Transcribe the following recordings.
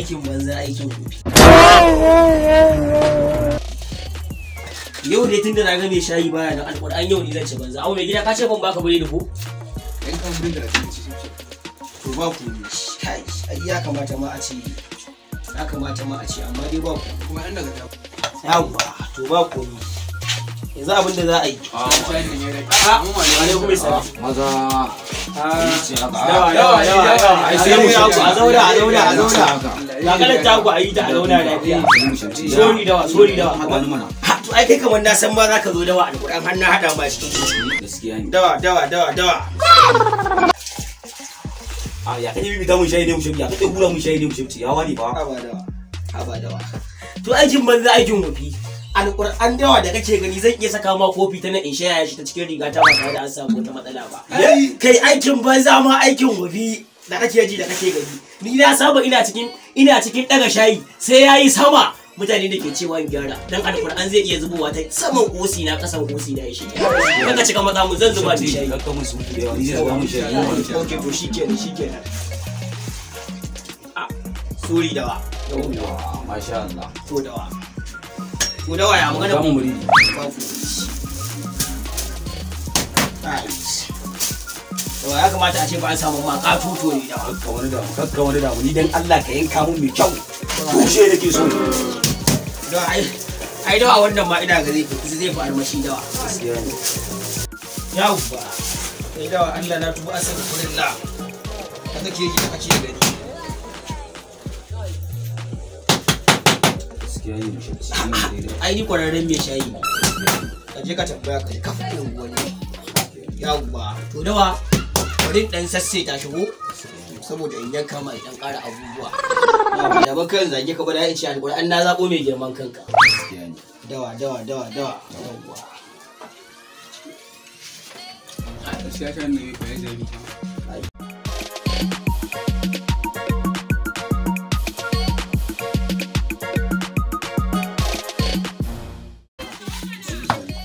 Aikin banza aikin gobe. Yau dai tunda na ga mai shayi baya nan alƙur'an yau ni zan ci banza. Au mai gida ka ce ban baka biredi ko? Yan kan biredi da ci ci. To ba ku kai ai ya kamata ma a ce ya kamata ma a ce amma dai ba ku. Kuma an daga ta. Yawwa to ba ku ni. Yanzu abin da za a yi. Maza. Dawa dawa dawa. Ai sai mu a zauna a zauna a zauna. Gagalar ta ku a yi ta a zauna lafiya. Sori dawa sori dawa. To ai kai kamar na san ma za ka zo dawa alƙur'an har na haɗa ma shi. Gaskiya ne. Dawa dawa dawa dawa. A ya kaje bibita mun shayi ne mu shayi ya kaje hura mun shayi ne mu shayi ya wani ba. Haba dawa. Haba dawa. To aikin banza aikin wofi. Alƙur'an dawa da kake gani zan iya saka ma kofi ta nan in shaya shi ta cikin riga ta ba tare da an samu wata matsala ba. Kai aikin banza ma aikin wofi da kake ji da kake gani. Ni na saba ina cikin daga shayi sai yayi sama. Mutane da ke cewa in gyara dan alƙur'an zai iya zubowa ta saman kosi na kasan kosi na ya shige. Kaga cika matsa mu zan zuba da shayi. Kakka mun su da yawa ni zai zuba mun shayi. Okay to shikenan shikenan. Ah sorry dawa. Yawwa masha Allah. To dawa. To dawa ya magana mu muridi. Dawa ya kamata a ce ba an samu ma katuto ne dawa. Kakka wani damu kakka wani damu ni dan Allah ka yanka mun mai kyau. Tushe nake so. Dawa ai ai dawa wannan ma ina ga zai fi zai fi armashi dawa. Gaskiya ne. Yawwa. Kai dawa Allah na tuba astaghfirullah. Ka kake yi da kake gani. Gaskiya ne mu shayi. Ai ni kwararren mai shayi ne. Ka je ka tambaya ka kafa unguwanni. Yawwa. To dawa bari dan sasseta shigo saboda in yanka ma idan ƙara abubuwa. Da ban kan zage ka ba da in ce alƙur'an na zaɓo mai girman kanka. Gaskiya ne. Dawa dawa dawa dawa. Yawwa. Gaskiya shan ne bai zabi.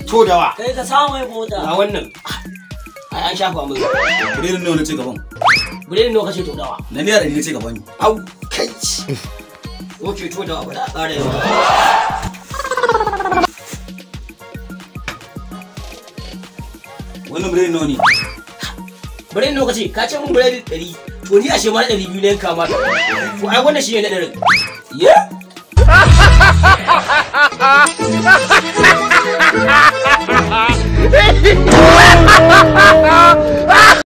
To dawa. Kai ka samu mai mota. Ga wannan. Ai an shafa mai. Biredin nawa nace gaban? Biredin nawa kace to dawa? Na naira ɗari nace gaban. Au kai. Oke to dawa ba za a ƙara yawa. Wannan biredin nawa ne? Biredin nawa kace? Ka ce mun biredin 100. To ni ashe ma 200 ne yanka ma. To ai wannan shine na ɗarin. Ye?